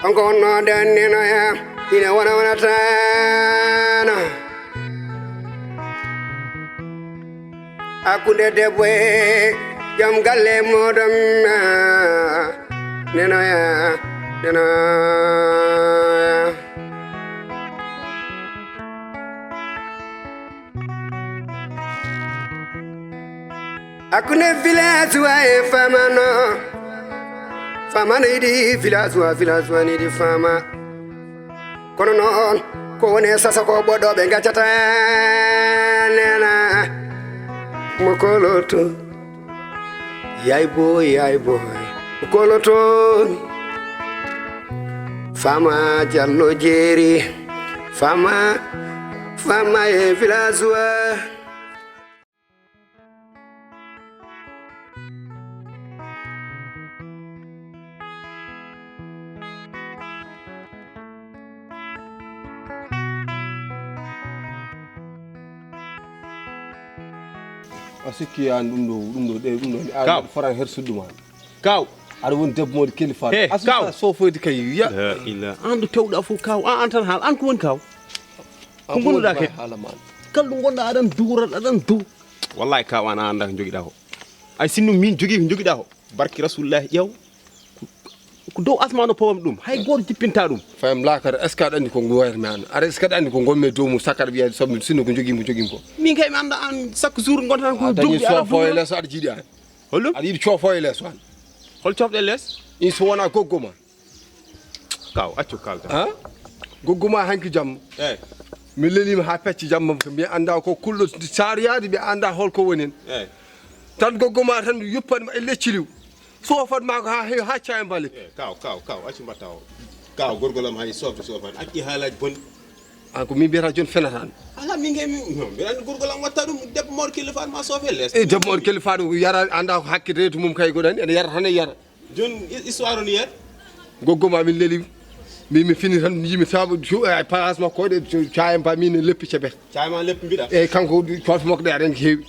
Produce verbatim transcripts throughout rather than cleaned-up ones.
Kanko wonno ɗen nenoya, ine wona wonatano. Hakkunde debbo e joom galle moɗon, nenoya, nenoya. Hakkunde village wa e famano, famano yiɗi village wa, village wa ne yiɗi fama. Kono noon ko woni e sasa ko ɓoɗɗo ɓe gaccata nena mo koloto. Yay boy, yay boy, mo koloto. Fama Jallo Jeeri, fama, fama e village wa. A sikki an ɗum ɗo ɗum ɗo ɗe ɗum ɗo ɗe an Kaw. Foran her suɗɗuma. Kaw. Aɗa woni debbo moɗo kelifa. He, Asusa kaw. Sofoyde kay ya. La ila. An ɗo tewɗa fof kaw. An an tan haal an ko woni kaw. Ko gonɗuɗa kadi. Hala man. Kala ɗo gonɗa aɗan duurat aɗan du. Wallahi kaw an a anda ko jogiɗa ko. Ay sinno min jogui ko jogiɗa ko. Barki rasulullahi ƴeew. Ko dow asmano powam ɗum hay goto jippinta ɗum. Fayam lakara est ce que aɗa andi ko ngu wayata mi an aɗa est ce que aɗa andi ko gonmi e dow mum sakkata wiyade soble sinno ko jogui mo jogui ko. Min kay mi anda an chaque jour gonta tan ko dañi dugde aɗa sofo e duurat. Lees aɗa jiiɗi an. Hollum? Aɗa yiɗi coofo e lees an. Hol cofɗe lees? In so wona goggo ma. Kaw accu kalta. Ha? Goggo ma hanki jamma. Eyi. Mi lelima ha pecci jamma mi anda ko kulɗo sariyaade mi anda holko woni hen. Eyi. Tan goggo ma tan yuppat ma e lecciliw. Sofat ma ko ha heewi ha cawi mbalit. Eyi kaw kaw kaw accu mbatta o. Kaw gorgolam hay sofde sofat acci haalaji bonɗi. An ko min mbiyata joni fenatano. Ala min kay min mbiɗa andi gorgolam watta ɗum debbo mawɗo kelle faɗo ma soofe les. E debbo mawɗo kelle faɗo yara anda ko hakke reedu mum kay goɗani ene yara tan e yara. Joni histoire o ni yiyat. Goggo ma min leli min mi fini tan yimi saabu ay place makko de caye mba min leppi cebe. Caye ma leppi mbiɗa. Eyyi kanko cofe makko ɗe aɗa andi heewi.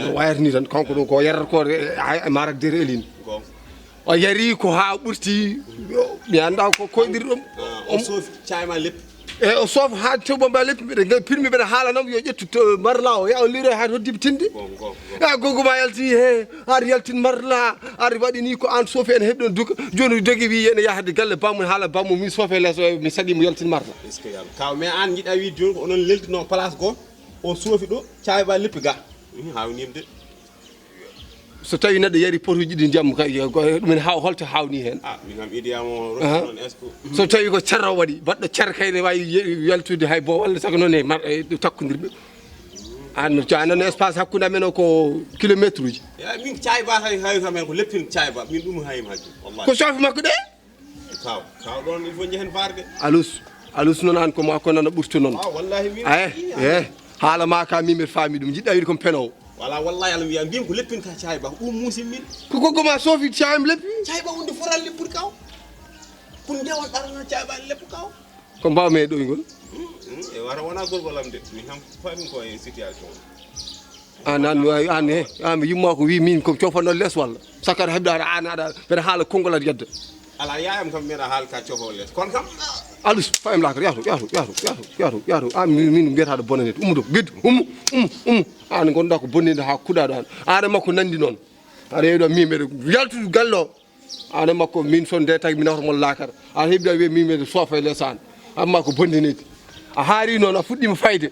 No wayata ni tan kanko ɗo ko yarata ko ay marak der elin. O yari ko ha ɓurti mi anda ko koyɗiri ɗum. O soofi caye ma leppi. Eyyi o soofa ha tewbo mba leppi mbiɗa pirmi mbiɗa haalanamo yo ƴettu marla o ya o liro ha to dibtinde. Ya goggo ma yalti he ar yaltin marla ar waɗini ko an soofi ene heɓɗon duka joni dogi wi ene yahde galle bammum haala bammum min soofe lees o mi saɗimo yaltin marla. Est ce que yam kaw mais an jiɗa wi joni ko onon leltino place goo o soofi ɗo caye ma leppi ga. Hawnima de. So tawi neɗɗo yari potuji ɗi ndiyam ɗumen ha holto hawni hen. Ah min kam idiyamo rokki non est ce que. So tawi ko cerro waɗi baɗɗo cer kayne wawi yaltude hay bo walla saka noon e mar e takkodirɓe. An an noon espace hakkude amen o ko kilométre uji. Eyi min cayba hay hay kam hen ko leppin cayba min ɗum hayim hajju wallahi. Ko sofi makko ɗe. Kaw kaw ɗon il faut jehen varde. Alus alus noon an ko ma ko nana ɓurtu noon. Ah wallahi min. Aye e haala ma ka min mbiɗa faami ɗum jiɗɗa wiide ko penowo. Wala wallahi Allah wiya mbimi ko leppin ka cayba ɗum musim min. Ko goggo ma soofi cayam leppi. Cayba wonde foral leppude kaw. Kun ndewan ɗarana cayba leppu kaw. Ko mbawmi e ɗoygol. E wata wona gorgol am de min kam faami ko e situation. An an wawi an he an yumma ko wi min ko cofanno les walla sakkata heɓde aɗa an aɗa mbeɗa haala konngol aɗa yedda. Ala yayam kam mbiɗa haal ka cofo les kono kam. Alus fayam lakar yato yato yato yato yato yato an min mbiyataɗo bonanede ummudo geddi ummu ummu ummu an gonɗa ko bonnide ha kuɗaɗo an aɗa makko nandi noon. Aɗa yewi ɗo min mbeɗa yaltude galle o. An e makko min son de tagi mi nawata mon lakara a heɓi a wiya min mbiɗa soofa e less an amma ko bondinede a haari noon a fuɗɗima fayde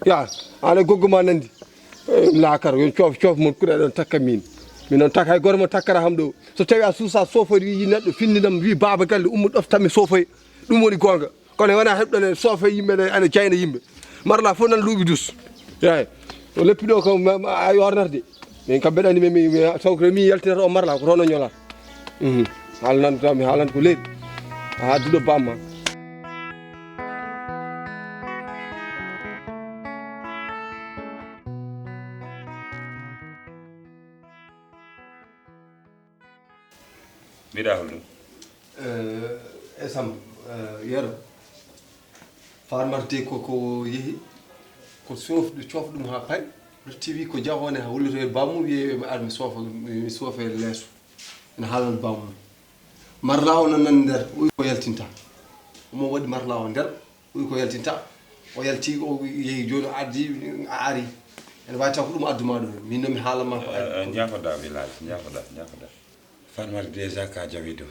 ya an e goggo ma nandi lakara yon coof coof mon kuɗa ɗon takka min min on taka hay goto mo takkata ham ɗo so tawi a suusa soofoyde wi neɗɗo finndinam wi baaba galle ummo ɗoftanmi soofoye ɗum woni goonga. Kono wona heɓɗon en soofe yimɓe ne ana jayna yimɓe marla fof nan luuɓi dus eyi o leppi ɗo ko a yornata de min kam mbeɗa andi mi taw ko mi yaltinata o marla ko toon o ñolata haalnan taw mi haalanta ko leydi ha duɗo bamma. Mbiɗa holɗum? Esam yero farmarte koko yeehi ko sofɗu cofɗum ha paari ruttiwi ko jahone ha holluto e bammu wiye mi ar mi sofa mi sofa e leeso ene haalana bammu Marla o nan nan nder, o wi ko yaltinta. Omo waɗi marla o nder, o wi ko yaltinta. O yalti, o yehi jooni, o addi, a ari. Ene wawi taw ko ɗum addu ma ɗo. Min noon mi haalan ma ko addi. Eh, eh, jaafoɗa village, jaafoɗa, jaafoɗa. Farmata déjà ka jawi ɗum.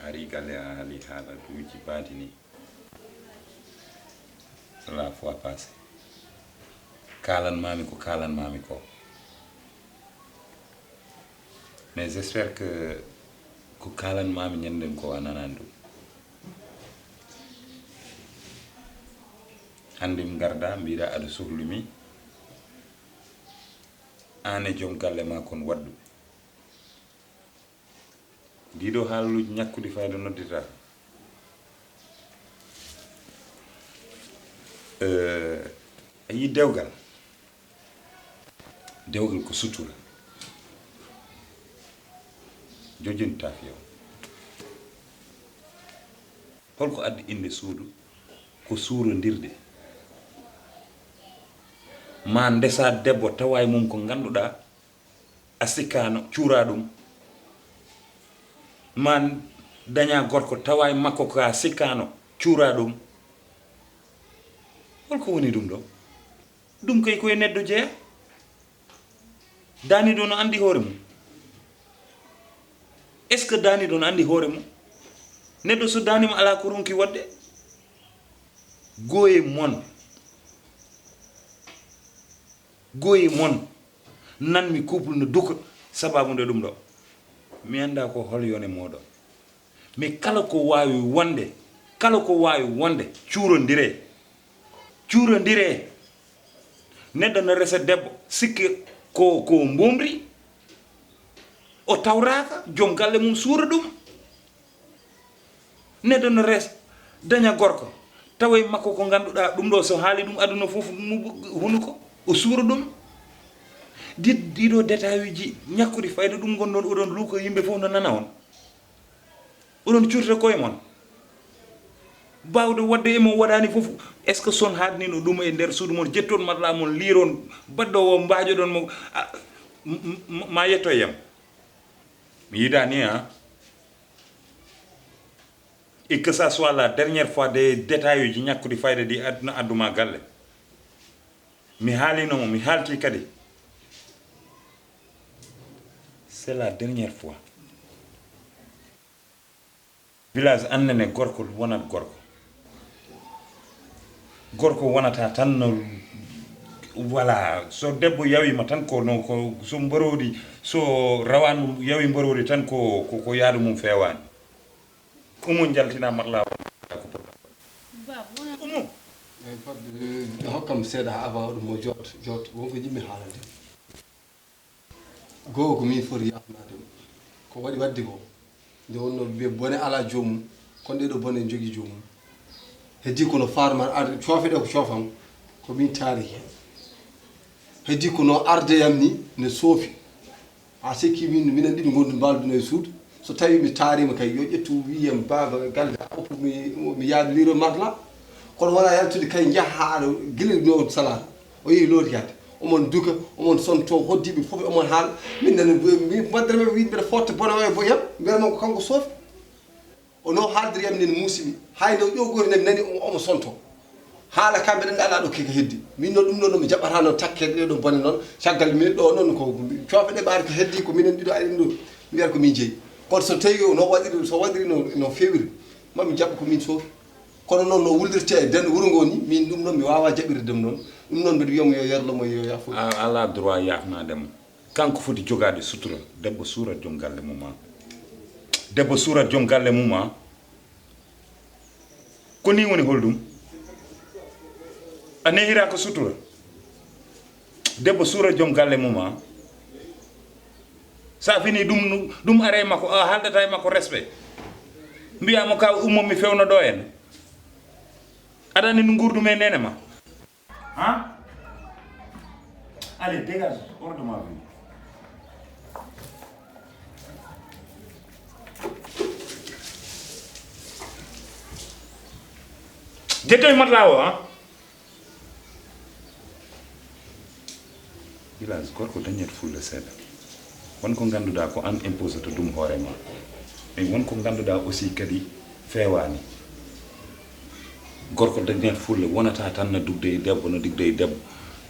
Ari galle a haali haala duuji baɗi ni. La fois passée. Kalan mami ko kalan mami ko. Mais j'espère que ko kalan mami ñanden ko a nanan ɗum. Hande mi garda mbiɗa aɗa sohlumi. An e joom galle ma kon waɗɗu. Ndiɗo haaluuji ñakkuɗi fayda noddita. Eh, a yi dewgal. Dewgal ko sutura. Jojinta fiyaw. Holko addi inde suudu? Ko suurondirde. Ma ndesa debbo tawa e mum ko ngannduɗaa a sikkaano cuura ɗum. Ma daña gorko tawa e makko ko a sikkaano cuura ɗum. Holko woni ɗum ɗo? Ɗum kay ko e neɗɗo jeya. Daaniiɗo no anndi hoore mum. Est-ce que daaniiɗo no anndi hoore mum? Neɗɗo so daanima alaa ko ronki waɗde. Gooye mon. Gooye mon. Nan mi couple no duka sababu nde ɗum ɗo. Mi annda ko hol yone mooɗon. Mais kala ko waawi wonde, kala ko waawi wonde, cuurondire. Cuurondire. Neɗɗo no resa debbo, sikke ko, ko mbomri. O tawraaka, joom galle mum suura ɗum. Neɗɗo no resa, daña gorko, tawa e makko ko ngannduɗaa ɗum ɗo so haali ɗum aduna fof mu-, hunuko, o suura ɗum. Di-, ɗiɗo détail uji ñakkuɗi fayda ɗum ngonɗon oɗon luuka yimɓe fof no nana on. Oɗon cuurta koye mon. Baawɗo waɗde e mon waɗaani fof. Est-ce que son haaɗnino ɗum e nder suudu mon, jetton matelas mon, liiron, baɗɗo o mbaajoɗon mo, a, m-, m-, ma yetto e yam. Mi yiɗaani, hein? Et que ça soit la dernière fois des détails uji ñakkuɗi fayda ɗi aduna adduma galle. Mi haalino mo, mi haalti kadi. C'est la dernière fois. Village annene gorko wonat gorko. Gorko wonata tan no, voilà, so debbo yawima tan ko no, ko so mborodi, so rawandu yawi mborodi tan ko, ko, ko yaadu mum fewani. Umu jaltina mat lawol. Umu. Eyyi, fodde, eh, hokkam seeɗa avant ɗum mo joot, joot. Wonko jiɗmi haalande. Goo ko min foti yafnaade mo. Ko waɗi waɗde ko. Nde wonno ɓe bone ala joomum. Kono ɗeɗo bone jogi joomum. Heddi kono farmar arde, coofe ɗe ko coofam. Ko min taari heen. Heddi kono arde yam ni ne soofi. A sikki min, minen ɗiɗi ngondu mbalduno e suudu. So tawi mi taarima kay, yo ƴettu wiyam baaba galle, a oppu mi, mi yaade liro matelas. Kono wona yaltude kay njaha haɗo gila no salata. O yehi looti kadi. Omon duka, omon sonto, hoddiɓe fof omon haala. Min nana, mi waddere men wiide mbeɗa fotta bone o e boyam, mbiyata mon ko kanko soofi. O no haaldiri yam nen muusi mi. Hay no ƴoogori nami nani omo, omo sonto. Haala kamɓe ɗen ala ɗo keka heddi. Min no ɗum ɗo no mi jaɓata no takke ɗe ɗo bone noon. Caggal min ɗo noon ko coofe ɗe ɓaari ko heddi ko minen ɗiɗo ari ɗo. Mbiyata ko min jeyi. Kono so tawi o no waɗiri, so waɗiri no, no feewiri, ma mi jaɓa ko min soofi. Kono noon no wullirte e nden wuro ngo ni, min ɗum noon mi wawa jaɓirde ɗum noon. Ɗum noon mbeɗa wiyamo yo yerlo mo yo yaafo. A ala droit yafnade mo. Kanko foti jogaade sutura. Debbo suura joom galle mum ma. Debbo suura joom galle mum ma. Ko ni woni holɗum? A nehira ko sutura. Debbo suura joom galle mum ma. Sa fini ɗum, ɗum are makko, a haldata e makko respect. Mbiyamo ka ummo mi fewno ɗo en. Aɗa andi no ngurdu men nene ma. Hein? Allez, dégage, hors de ma vue. Jettoy matelas o, hein? Village, gorko dañat fulla seeɗa. Won ko ngannduɗaa ko aan imposata ɗum hoore ma. Mais won ko ngannduɗaa aussi kadi feewaani. Gorko dañat fulla wonata tan no dugde e debbo, no dugde e debbo.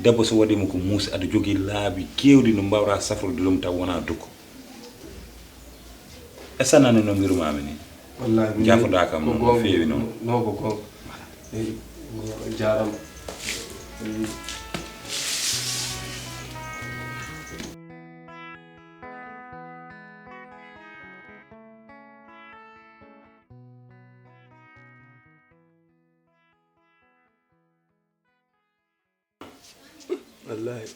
Debbo so waɗiima ko muusi, aɗa jogii laabi keewɗi no mbaawraa safrude ɗum taw wonaa dukko. Est-ce que a nanii no mbirumaami ni? Wallaahi, mi Jaafoɗaa kam ko noon, no goonga, feewi noon. No, ko goonga. Eyi, on njaaraama. Eyi. Wallaahi,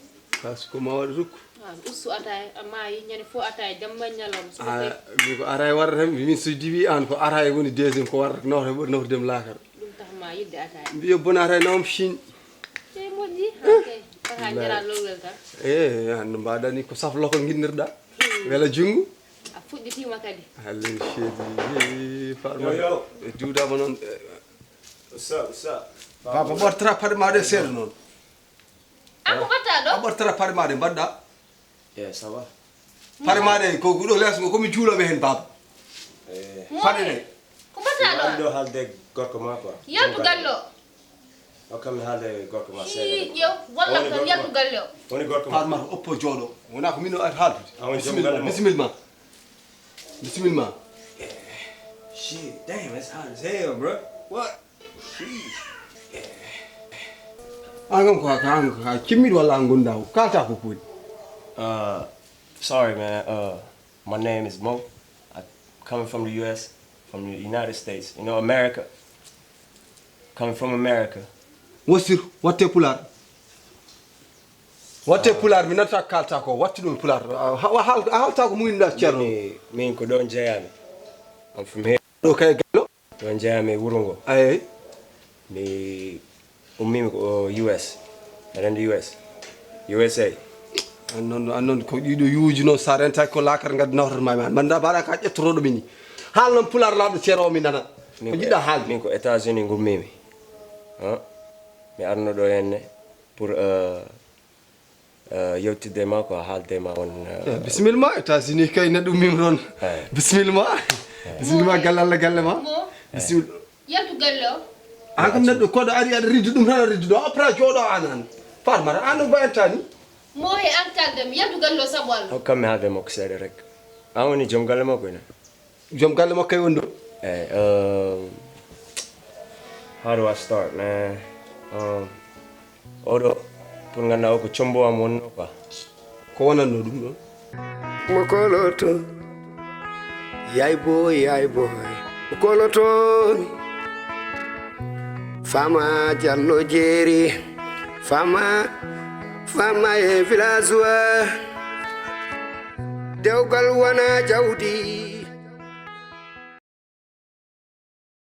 parce que ko ma waɗa rukku. Ah, ustu ataaya, amma yi ñande fof ataaya, jamma e ñalawma, suka. Ah, mi ko ataaya waɗata tan, min so diwi aan ko ataaya woni deuxième ko waɗata, nawta ɓuri nawtude mi laakara. Ɗum tax ma yiɗde ataaya. Mbiyo bona ataaya nawam Chine. Te moƴƴi, ha kay. Wata Wallaahi. Njara lowgal tan. Eh, aan no mbaɗa ni ko saf lokol ngiɗnirɗa. Hmm. Wela junngo. A fuɗɗitiima kadi. Hallen ceedi, farma. Yo, yo. E duudaama noon. What's up, what's up? Baba, ɓortata paɗe ma ɗe seeɗa noon. An ko mbaɗɗa ɗo? A ɓortata paɗe ma ɗe mbaɗɗa. Yeah, ça va. Paɗe ma ɗe, ko ɗo les ngo, ko mi juuloɓe heen, baba. Eh. Paɗe ɗe. Ko mbaɗɗa ɗo? Ɗo haalde gorko ma quoi. Yaltu galle o. Hokkam mi haalde gorko ma seeɗa. Hii, ƴeew, wallam tan, yaltu galle o. Woni gorko ma. Farmata oppo jooɗo. Wona ko min o ari haaldude. A woni joom galle mo. Bisimilla, bisimilla. Bisimilla. Shit, damn, it's hot as hell, bro. What? Sheesh. An kam ko, ko an ko, a cimmiɗo walla an gonda o? Kalta ko koni. Uh, sorry, man. Uh, my name is Mo. I coming from the U S, from the United States. You know, America. Coming from America. Wosir, watte pulaar. Watte pulaar, mi nanta kalta ko, watti ɗum pulaar. A, ha-, a hal-, a halta ko muynɗa ceerno. Min, min ko ɗo jeeyami. I'm from here. Ɗo kay gallo. Ɗo jeeyami e wuro ngo. Eyi. Mi ummiima ko U S. Aɗa anndi U S? U S A. An noon, an noon ko ɗiɗo yuuji noon, so a rentaaki ko laakara ngaddi nawtata ma, ma. Manda mbaɗa ka ƴettotooɗo mi ni. Haal noon pulaar laaɓɗo ceerno o mi nana. Ko min ko jiɗɗa haalde? Min ko États-Unis ngummiimi. Hein? Mi arno ɗo henne pour, euh, euh, yewtidde ma ko haalde ma on, euh. Eh, bisimilla ma, États-Unis kay neɗɗo ummiima ɗoon. Eh. Bisimilla ma. Eh. Bisimilla ma, galle Allah, galle ma. Mo. Eh. Bisimilla. Yaltu galle o. An kam neɗɗo, koɗo ari aɗa riddu ɗum tan, aɗa riddu ɗo. Opéra jooɗo an, an. Farmata, an ɗo mbayanta ni. Mo he an kalde mi, yaltu galle o sabu Allah. Hokkam mi haalde makko seeɗa rek. An woni joom galle makko ina? Joom galle makko kay woni ɗo. Eyi, um, how do I start, man? Um, oɗo, pour ngannduɗaa o ko combo am wonnoo quoi. Ko wonannoo ɗum ɗon? Mo koloto, yay boy, yay boy. Mo koloto mi. Fama Jallo Jeeri, fama, fama e village wa. Dewgal wona jawdi.